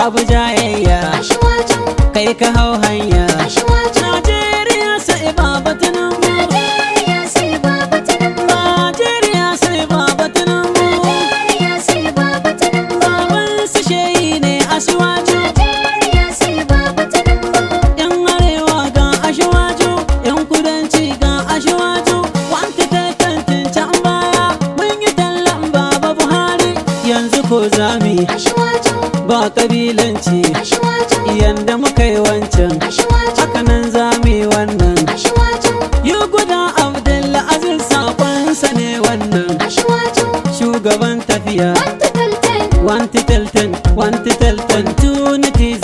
Babu jayayya. Asiwaju. Kai ka hau hanya. Asiwaju. Najeriya sai Baba Tinubu. Najeriya sai Baba Tinubu. Najeriya sai Baba Tinubu. Najeriya sai Baba Tinubu. Baban su shehi ne Asiwaju. Najeriya sai Baba Tinubu. Yan arewa ga Asiwaju, yan kudanci ga Asiwaju. Wanta tantancin can baya mun yi tallan Baba Buhari, yanzu ko zami Asiwaju. ba kabilanci. Asiwaju. Yanda muka yi wancan, Asiwaju. haka nan zami wannan. Asiwaju. Yi guda Abdulaziz, sakonsa ne wannan. Asiwaju. Shugaban tafiya. 1 to 10. 1 to 10, 1 to 10, unity.